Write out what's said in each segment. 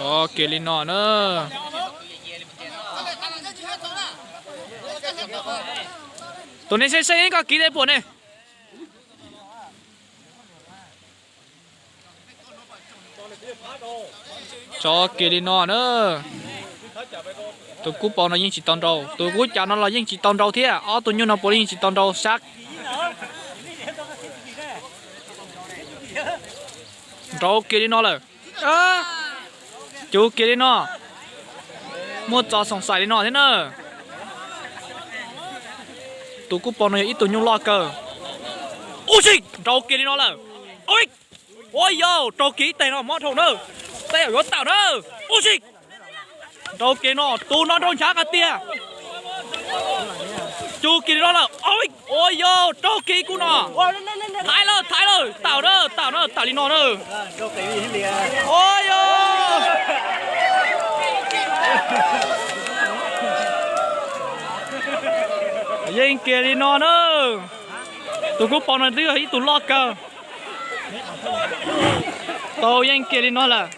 Tsov kiag li no na. Tus neeg seb seb koj kiv tej puas ne. Tsov kiag li no na. Tus kub paus no yeej tsis tau nrau, tus kub cav no los yeej tsis tau nrau thiab. Ob tug nyuj no puav leej yeej tsis tau nrau sab. Nrau kiag li no lawm. Cuv kiag li no. Muaj txoj xoom xais li no thiab na. Tus kub paus no yog ib tug nyuj loj kawg. Ub si, nrau kiag li no lawm. Ua yau, raug kiag ib teg no mob dhau na. Tej zaum yuav tawm na. Ub si, nrau kiag no, tus no nrau nchav qas tiag. Cuv kiag li no lawm. Ua yau, raug kiag ib kub no. Thaiv lawm, thaiv lawm, tawm na, tawm na, tawm li no na. Ua yau. Yeej kiag li no na. Tus kub paus no twb yog ib tug loj kawg. Tau yeej kiag li no lawm.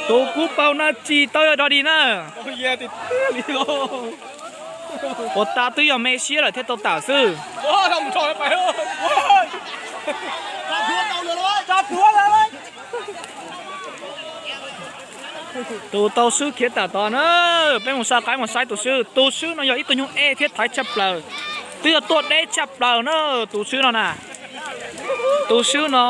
Tus kub paus no tsis tau yog dog dig na. Puas tas twb yog me siab lawm thiaj tau tawm xwb. Tus tau swb khiav tawm tod na. Peb mus saib qaib mus saib tus swb. Tus swb no yog ib tug nyuj ej thiab thaiv tshaj plaws. Twb yog tuaj deb tshaj plaws na tus swb no na. Tus swb no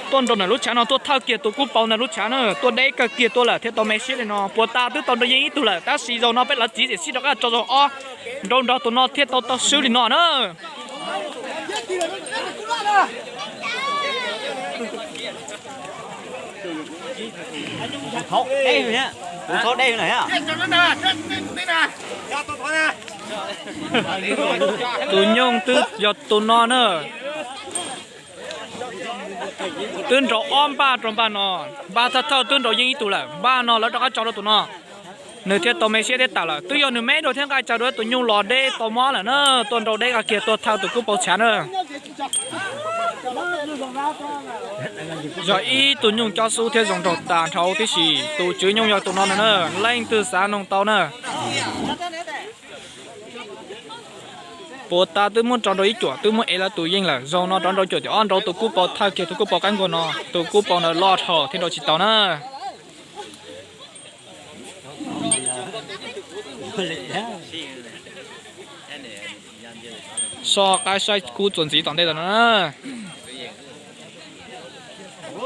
tuaj nrau ntawm lub tshav no tuaj thawj kiag tus kub paus ntawm lub tshav na, tuaj deb kawg kiag tuaj lawm thiaj tau me siab li no. Puas tas twb tau nrau yeej ib tug lawm tab sis zaum no peb lawv txiv txiam sij rov qab tso zaum ob, nrau nrog tus no thiaj tau tau swb li no na. Tus nyoog twb yog tus no na. Twb nrau ob npaj rau npaj no, npaj thawj thawj twb nrau yeej ib tug lawm, npaj no lawv rov qab tso rau tus no. Nws thiaj tau me siab thiab tawm lawm, twb yog nws me dua thiab nqaij tsawv dua tus nyuj los deb tau mob lawm na, tuaj nrau deb qas kiag tuaj thawj tus kub paus tshav na. Yog ib tug nyuj cob xub thiab zoo nraug tas nrho tib si, tus tswv nyuj yog tus no na, leej twg xav noog tau na. Puas tas twb muab tso nrau ib cuam twb muab ev lawv tus yeej lawm, zaum no rov nrau cuam tim ob nrau tus kub paus thawj kiag tus kub paus qaib nkuag no, tus kub paus ntawd loj dhau thiaj nrau tsis tau na. Soj qaib saib kub txuas ntxiv tom ntej tom no na.